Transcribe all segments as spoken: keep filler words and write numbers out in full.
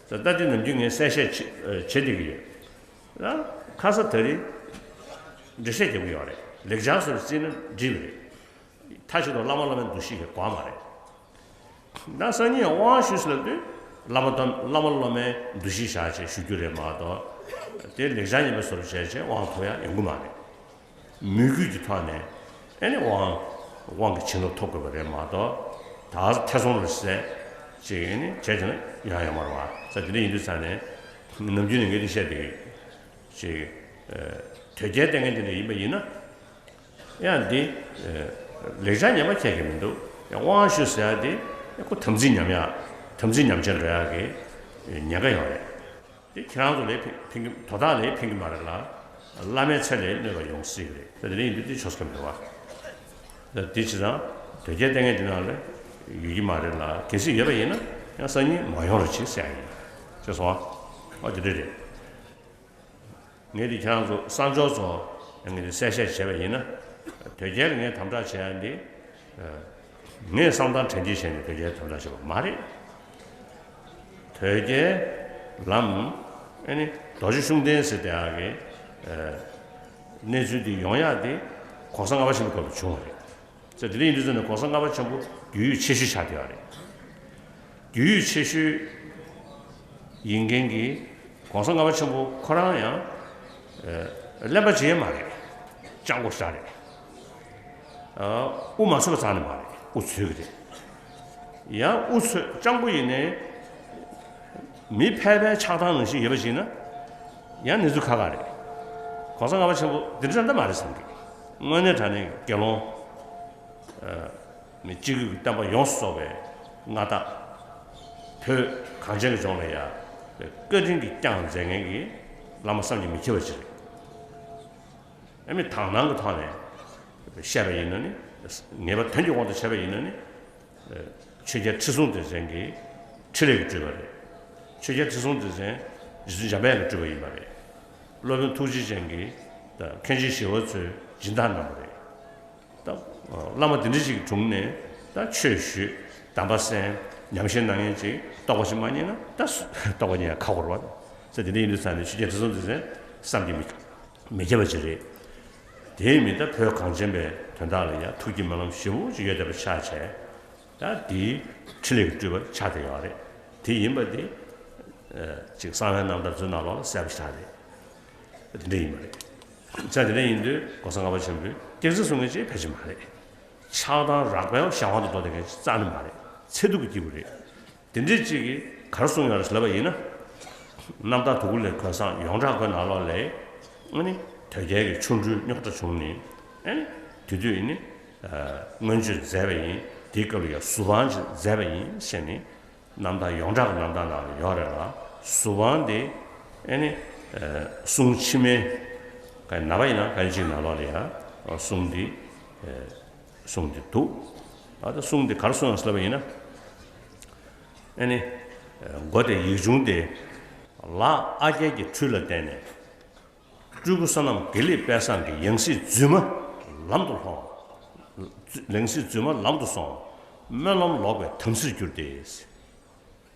ད་ལྟ་དེ་ནམ་རྒྱུན་ངས་གསལ་བཤད་བྱེད་བྱེད་བསྡད་ཀྱི་ཡོད། ཡང་ཁ་ས་ད་རེས་འགྲེལ་བཤད་རྒྱབ་ཀྱི་ཡོད་རེད། ལེགས་སྦྱར་སོགས་བརྩིས་ན་འགྲིག་གི་རེད། མཐའ་གཅིག་ཏུ་བླ་མ་སློབ་མའི་འདུ་ཤེས་ཀྱི་དགོས་མ་རེད། ད་སང་ཉིན་དབང་ཞུས་ཟེར་ལབ་དུས་བླ་མ་དང་བླ་མ་སློབ་མའི་འདུ་ཤེས་བཞག་བྱས་ཞུ་རྒྱུ་རེད་མ་གཏོགས། དེ་ལེགས་སྦྱར་ཉན་པའི་བཟོ་འདྲ་བྱས་བྱས་དབང་ཐོབ་ཡ་ཡོང་གི་མ་རེད། མོས་གུས་ཀྱི་ཐོག་ནས་ཨེ་ནི་དབང་དབང་གི་བྱིན་རླབས་ཐོབ་དགོས་པ་རེད་མ་གཏོགས། ད་ཐེ་ཚོམ་རེད་ཟེར་ཅིག་ཨེ་ནི་བྱས་བྱས་ན་ཡང་ཡོང་མ་རེད་བ། ས་དེ་འདྲ་ཡིན་དུས་ཙང་ནས་ནམ་རྒྱུན་ནས་ངས་འདི་བཤད་བསྡད་ཀྱི་ཅིག་ཨ་དོལ་རྒྱལ་བསྟེན་མཁན་དེ་འདྲ་ཡིན་པ་ཡིན་ན། ཡང་འདི་ཨ་ལེགས་སྦྱར་ཉན་པ་ཁྱད་ཀྱི་མི་འདུག། ཡང་དབང་ཞུ་ཟེར་ཡ་དེ་ཁོ་དམ་ཚིག་ཉམས་ཡ། དམ་ཚིག་ཉམས་ཆེན་འགྲོ་ཡ་གི་ཉེན་ཁ་ཡོད་རེད། དེ་ཁྱེད་རང་ཚོ་ལས་ཕན་ཕན་གི་དོ་བདག་ལས་ཕན་གི་མ་རེད་ལ། བླ་མའི་ཚེ་ལས་གནོད་པ་ཡོང་སྲིད་གི་རེད། ད་དེ་འདྲ་ཡིན་དུས་དེ་ཆོག་ས་མེད་བ། ད་དེ་བྱས་ཙང་དོལ་རྒྱལ་བསྟེན་མཁན་དེ་ནང་ལ་ཡོད་ཀྱི་མ་རེད་ལ། གལ་སྲིད་ཡོད་པ་ཡིན་ན་ཡང་སང་ཉིན་མ་ཡོང་རོགས་བྱེད་ཟེར་ཡ་ཡིན། ཤེས་སོང་ཨ། ཨ་དེ་འདྲ་རེད། ངས་འདི་ཁྱེད་རང་ཚོ་གསར་འབྱོར་ཚོ་ངས་འདི་གསལ་བཤད་བྱས་པ་ཡིན་ན། དོལ་རྒྱལ་ལ་ངས་དམ་དྲག་བྱས་ཡ་འདི། ངས་བསམ་བཏང་དྲན་གྱིས་བྱས་ནས་དོལ་རྒྱལ་དམ་དྲག་བྱས་པ་མ་རེད། དོལ་རྒྱལ་ལམ་ཨེ་ནི་རྡོ་རྗེ་ཤུགས་ལྡན་ཟེར་དེ་ཨ་གི་གནས་ཚུལ་འདི་ཡོང་ཡག་དེ་གོང་ས་ལྔ་པ་ཆེན་པོའི་སྐབས་ལ་བྱུང་བ་རེད། ཟེར་དེ་འདྲ་ཡིན་དུས་ཙམ་ནས་གོང་ས་ལྔ་པ་ཆེན་པོ་རྒྱུས་ཡོད་ཆེ་ཤོས་ཆགས་བསྡད་ཡོད་རེད། རྒྱུས་ཡོད་ཆེ་ཤོས་ཡིན་མཁན་གྱི་གོང་ས་ལྔ་པ་ཆེན་པོ་ཁོ་རང་ཡང་ཨ་གླེན་པ་བྱེད་ཡས་མ་རེད། སྤྱང་པོ་ཞེ་དྲག་རེད། ཨ་དབུ་མ་ཚོས་པ་རྩ་ནས་མ་རེད། དབུ་ཚོས་ཀྱི་རེད། ཡང་དབུ་ཚོས་སྤྱང་པོ་ཡིན་ནའི་མི་ཕལ་པའི་ཆགས་སྡང་ནང་བཞིན་ཡོད་པ་ཞིག་ན་ཡང་གནས་ཚུལ་ཁག་ཁག་རེད། གོང་ས་ལྔ་པ་ཆེན་པོ་འདི་འདྲ་འདྲ་མ་རེད་བསམ་གི། དངོས་གནས་དྲང་གནས་དགེ་སློང་ཨ་མི་སྤྱི་བོའི་བསྟན་པ་ཡོངས་སུ་རྫོགས་པའི་མངའ་བདག་བོད་གངས་ཅན་གྱི་ལྗོངས་ལ་ཡ་བཀའ་དྲིན་གྱིས་བསྐྱངས་མཛད་མཁན་གྱི་བླ་མ་བསམ་གྱིས་མི་ཁྱབ་པ་ཅིག་རེད། ཨ་མི་དག་སྣང་གི་ཐོག་ནས་བཤད་པ་ཡིན་ན་ནི། ངེས་པ་དོན་གྱི་དབང་དུ་བྱས་པ་ཡིན་ན་ནི། ཆོས་རྒྱལ་ཁྲི་སྲོང་ལྡེ་བཙན་གྱི་ཕྲིན་ལས་ཀྱི་སྤྲུལ་པ་རེད། ཆོས་རྒྱལ་ཁྲི་སྲོང་ལྡེ་བཙན་རྗེ་བཙུན་འཇམ་དཔལ་དབྱངས་ཀྱི་སྤྲུལ་པ་ཡིན་པ་རེད། སློབ་དཔོན་ཐུགས་རྗེ་ཅན་གྱི་ད་མཁན་ཆེན་ཞི་བ་འཚོའི་སྦྱིན་བདག་གནང་བ་རེད། ད་བླ་མ་དེ་འདྲ་ཞིག་གི་དྲུང་ནས་ད་ཆོས་ཞུས་གདམས་པ་གསན་ཉམས་བཞེས་གནང་མཁན་ཅིག་རྟོགས་པ་ཞིག་མ་རྙེད་ན་ད་སུ་རྟོགས་པ་རྙེད་ཡ་ཁག་པོ་རེད་བ། ས་དེ་འདྲ་ཡིན་དུས་ཙང་ནས་ཆོས་རྒྱལ་ཁྲི་སྲོང་ལྡེ་བཙན་བསམ་གྱིས་མི་མི་ཁྱབ་པ་ཅིག་རེད། དེའི་མི་ད་བོད་གངས་ཅན་པའི་དོན་དག་ལ་ཡང་ཐུགས་ཀྱི་སྨོན་ལམ་ཞེ་པོ་ཅིག་ཡོད་བསྡད་པ་ཆགས་བྱས། ད་དེའི་ཕྲིན་ལས་ཀྱི་སྤྲུལ་པ་ཆགས་བསྡད་ཡོད་རེད། དེ་ཡིན་པ་དེ་ཨ་ཅིག་གསང་བའི་རྣམ་ཐར་ཚོའི་ནང་ལོགས་ལ་གསལ་པོ་ཞེ་དྲག་རེད། དེ་འདྲ་ཡིན་པ་རེད། ས་དེ་འདྲ་ཡིན་དུས་གོང་ས་ལྔ་པ་ཆེན་པོས་སྐྱག་རྫུན་གསུང་མཁན་ཅིག་ཕལ་ཆེར་མ་རེད། ཆགས་སྡང་རགས་པའི་གཞན་དབང་དུ་འགྲོ་བསྡད་མཁན་ཅིག་རྩ་ནས་མ་རེད། ཚེ་སྡུག་གི་སྐྱེས་བུ་རེད། དེ་འདྲའི་གཅིག་གིས་ག་རེ་གསུངས་ཡོད་རེད་ལབ་པ་ཡིན་ན། རྣམ་ཐར་དུ་ཀུ་ལའི་གོས་བཟང་ཡོངས་གྲགས་ཁོའི་ནང་ལོགས་ལས། ཨ་ནི་དོལ་རྒྱལ་གྱི་ཆོ་འཕྲུལ་རྙོག་དྲ་བྱུང་ནས། ཨ་ནི་དེ་དུས་ཨ་ནི་ཨ་མངོན་སྤྱོད་མཛད་པ་ཡིན། དེའི་སྐབས་ལ་ཡང་གཟུ་དཔང་ཅིག་མཛད་པ་ཡིན་ཞེས་ནི། རྣམ་ཐར་ཡོངས་གྲགས་ཀྱི་རྣམ་ཐར་ནང་ལ་ཡོད་རེད་ལ། གཟུ་དཔང་དེ་ཨ་ནི་ཨ་གསུང་ཕྱི་མའི་ག་ནང་པ་ཡིན་ན་ག་ཅིག་ནང་ལོགས་ལ་ཡང་གསུང་འདི་ཨ་གསུང་འདི་འདུག། ཨ་ད་གསུང་འདི་ག་རེ་གསུངས་ཡོད་ཟེར་ལབ་པ་ཡིན་ན། ཨ་ནི། མགོ་དེ་ཡིག་ཆུང་སྟེ། ལག་ཨ་རྒྱལ་གྱི་འཕྲུལ་ལ་བརྟེན་ནས། སྤྲུལ་སྐུ་བསོད་ནམས་དགེ་ལེགས་དཔལ་བཟང་གི་ཡང་སྲིད་རྫུན་མ་ལམ་དུ་ལྷོང་། ཡང་སྲིད་རྫུན་མ་ལམ་དུ་སོང་། སྨོན་ལམ་ལོག་པའི་དམ་སྲིར་གྱུར་ཏེ།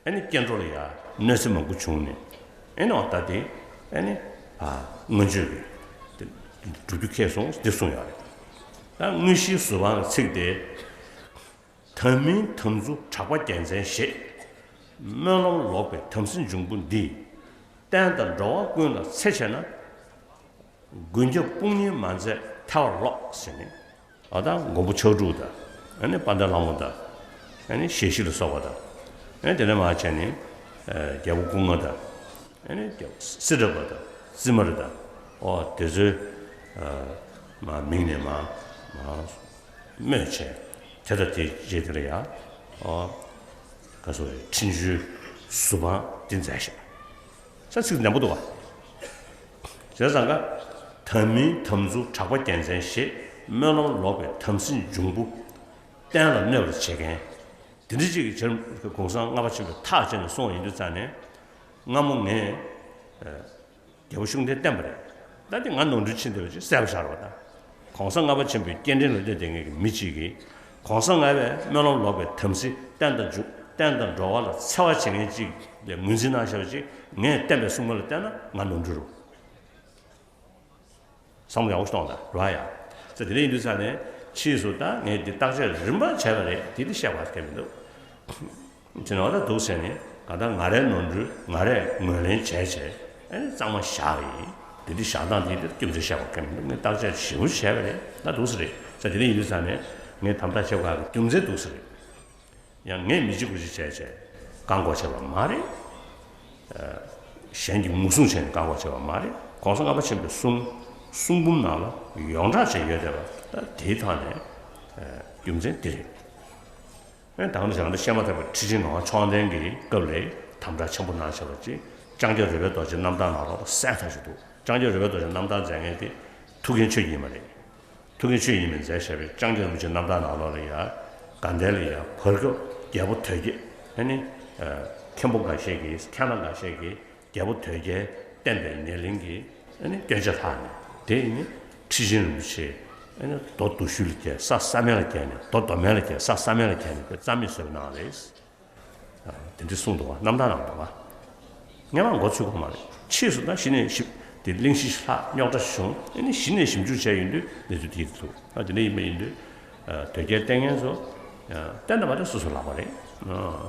ཨ་ནི་སྐྱེ་འགྲོ་ལ་ཡང་གནོད་འཚེ་མང་པོ་བྱུང་ནས། ཨ་ནི་འོ་ད་དེ་ཨ་ནི་ཨ་མངོན་སྤྱོད་ཀྱི་སྒྲུབ་རྒྱུ་ཁེལ་སོང་འདི་གསུངས་ཡོད་རེད། ད་དངོས་གཞིའི་གཟུ་དཔང་གི་ཚིག་དེ། དམ་མིན་དམ་རྫུ་དྲག་པ་རྒྱལ་མཚན་ཞེས། སྨོན་ལམ་ལོག་པའི་དམ་སྲི་འབྱུང་པོ་འདིས། བསྟན་དང་འགྲོ་བ་ཀུན་ལ་འཚེ་བྱས་ན། མགོན་སྐྱབས་དཔུང་གཉེན་མ་མཛད་ཐལ་བར་རློག་ཟེར་ནས། ཨ་ད་མགོན་པོ་ཕྱག་དྲུག་དང་། ཨ་ནི་དཔལ་ལྡན་ལྷ་མོ་དང་། ཨ་ནི་ཞལ་བཞི་ལ་སོགས་པ་དང་། ཨ་ནི་དེ་ནས་མར་བྱས་ནས་རྒྱལ་པོ་སྐུ་ལྔ་དང་། ཨ་ནི་རྒྱལ་པོ་སྲིད་གྲགས་པ་དང་རྩིབ་མར་དང་། ཨོ་དེ་ཚོའི་མར་མིང་ནས་མར་མར་སྨོས་བྱས། དེ་དང་དེའི་རྗེས་དེ་ལ་ཡང་། ཨོ་ག་སོ་རེ་འཕྲིན་བཅོལ་གཟུ་དཔང་འདི་མཛད་ཤག། ས་ཚིགས་ནན་པོ་འདུག་བ། བྱས་ཙང་ཀ། དམ་མིན་དམ་རྫུ་དྲག་པ་རྒྱལ་མཚན་ཞེས། སྨོན་ལམ་ལོག་པའི་དམ་སྲི་འབྱུང་པོ། བསྟན་ལ་གནོད་པར་བྱེད་མཁན། དེ་འདྲ་ཅིག་གི་ཕྱིར་གོང་ས་ལྔ་པ་ཆེན་པོས་ཐག་བཅད་ནས་གསུངས་པ་ཡིན་དུས་ཙང་ནས། སྔ་མོ་ངས་རྒྱལ་པོ་ཤུགས་ལྡན་བསྟེན་པ་རེད། ད་དེ་ང་ནོར་འཁྲུལ་ཕྱིན་བསྡད་པ་ཅིག་གསལ་པོ་ཤར་བ་དང་། གོང་ས་ལྔ་པ་ཆེན་པོའི་སྐྱེ་ཕྲེང་ལ་སླེབས་བསྡད་མཁན་གྱི་མི་གཅིག་གིས། གོང་ས་ལྔ་པས་སྨོན་ལམ་ལོག་པའི་དམ་སྲི་བསྟན་དང་འབྱུང་ བསྟན་དང་འགྲོ་བ་ལ་འཚེ་བ་བྱེད་མཁན་ཅིག་ལ་ངོས་འཛིན་གནང་བཞག་པ་ཅིག་ངས་བསྟན་པའི་གསུང་འབུམ་ལ་བལྟས་ན་ང་ནོར་འཁྲུལ་རེད། བསམ་བློ་ཡག་པོ་གཏོང་དང་ར་ཡ། ཙེ་དེ་འདྲ་ཡིན་དུས་ཙང་ནས་ཕྱིས་སུ་ད་ངས་འདི་བརྟག་དཔྱད་རིམ་པ་བྱས་པ་རེད། དེ་འདི་བཤད་པ་གལ་མི་འདུག་ཅེས་ནོ་ད་འདུག་ཟེར་ནས་གང་ལྟར་ང་རའི་ནོར་འཁྲུལ་ང་རས་ངོས་ལེན་བྱས་བྱས་ཨ་ནི་གཙང་མ་བཞག་ཡིན། དེ་འདི་བཞག་སྟངས་དེ་འདི་རྒྱུ་མཚན་བཤད་པ་གལ་མི་འདུག་ངས་བརྟག་དཔྱད་ཞིབ་པོ་བྱས་པ་རེད། ད་འདུག་ཟེར་རེད། ཙེ་དེ་འདྲ་ཡིན་དུས་ཙང་ནས་ངས་དམ་བཏགས་བྱེད་དགོས་ཀྱི་རྒྱུ་མཚན་འདུག་ཟེར་རེད། ཡང་ངས་མི་གཅིག་པུ་ཞིག་བྱས་བྱས་བཀག་འགོག་བྱས་པ་མ་རེད། གཞན་གྱིས་ངོ་སྲུང་བྱས་ནས་བཀག་འགོག་བྱས་པ་མ་རེད། ༸གོང་ས་ལྔ་པ་ཆེན་པོའི་གསུང་གསུང་འབུམ་ནང་ལ་ཡོངས་གྲགས་བྱས་ཡོད་བསྡད་པ་ད་དེའི་ཐོག་ནས་རྒྱུ་མཚན་འདི་རེད། ཨེ་ད་ག་ནང་བཞིན་ང་ཚོ་བཤད་མ་ཐག་པའི་ཁྲི་ཆེན་ངག་དབང་མཆོག་ལྡན་གྱི་སྐབས་ལ་དམ་བསྒྲགས་ཆེན་པོ་གནང་བྱས་པ་ཅིག་ལྕང་སྐྱ་རོལ་པའི་རྡོ་རྗེ་རྣམ་ཐར་ནང་ལོགས་ལ་གསལ་ཐག་ཆོད་འདུག་ལྕང་སྐྱ་རོལ་པའི་རྡོ་རྗེ་རྣམ་ཐར་མཛད་མཁན་དེ་ཐུའུ་བཀྭན་ཆོས་རྒྱལ་ཡིན་པ་རེད། ཐུའུ་བཀྭན་ཆོས་རྒྱལ་ཡིན་པས་མཛད་བཞག་པའི་ལྕང་སྐྱ་རིན་པོ་ཆེ་རྣམ་ཐར་ནང་ལོགས་ལ་ཡ། དགའ་ལྡན་ལ་ཡ་བར་སྐབས་རྒྱལ་པོ་དོལ་རྒྱལ་ཨ་ནི་མཁན་པོ་འགའ་ཤས་ཀྱིས་མཁན་བླ་འགའ་ཤས་ཀྱིས་རྒྱལ་པོ་དོལ་རྒྱལ་བསྟན་པའི་ཉེར་ལེན་གྱི་ཨ་ནི་སྐྱོན་ཆ་ལྷག་ནས་དེ་ནི་ཁྲི་ཆེན་རིན་པོ་ཆེ་ཨ་ནི་རྡོ་རྡོ་ཤུལ་ལ་བརྒྱབ་ས་ས་མལ་ལ་བརྒྱབ་ནས་རྡོ་རྡོ་མལ་ལ་བརྒྱབ་ས་ས་མལ་ལ་བརྒྱབ་ནས་དེ་རྩ་མེད་བཟོས་པ་ནང་རེད། དེ་འདྲ་གསུངས་འདུག་བ། རྣམ་ཐར་ནང་འདུག་བ། སྔན་མ་མགོ་ཚོས་གོ་མ་རེད། ཕྱིས་སུ་ད་གཞི་ནས་ཞིབ་དེ་གླེང་གཞི་ལྷག་རྙོག་དྲ་བྱུང་། ཨ་ནི་གཞི་ནས་ཞིབ་འཇུག་བྱས་ཡོང་དུས་གནས་ཚུལ་དེ་འདུག་ཨ་དེ་འདྲ་ཡིན་པ་ཡིན་དུས་དོལ་རྒྱལ་བསྟེན་མཁན་ཚོ་བསྟེན་ད་མ་བསྟེན་སོ་སོ་ལག་པ་རེད།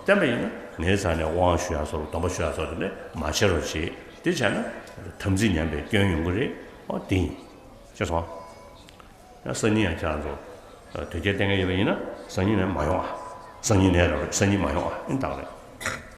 བསྟེན་པ་ཡིན་ན་ངའི་རྩ་ནས་དབང་ཞུ་ཡག་སོགས་སྡོམ་པ་ཞུ་ཡག་སོགས་དེ་འདྲ་མ་བྱེད་རོགས་བྱེད། དེ་བྱས་ན་དམ་ཚིག་ཉམས་པའི་སྐྱོན་ཡོང་གི་རེད། ཨོ་དེ་ཡིན། ཤེས་སོང་། ཡང་སང་ཉིན་ཡང་ཁྱེད་རང་ཚོ་དོལ་རྒྱལ་བསྟེན་མཁན་ཡོད་པ་ཡིན་ན་སང་ཉིན་ནས་མ་ཡོང་ཨ། སང་ཉིན་ནས་ར་རེད། སང་ཉིན་མ་ཡོང་ཨ། ཨིན་ད་རེད།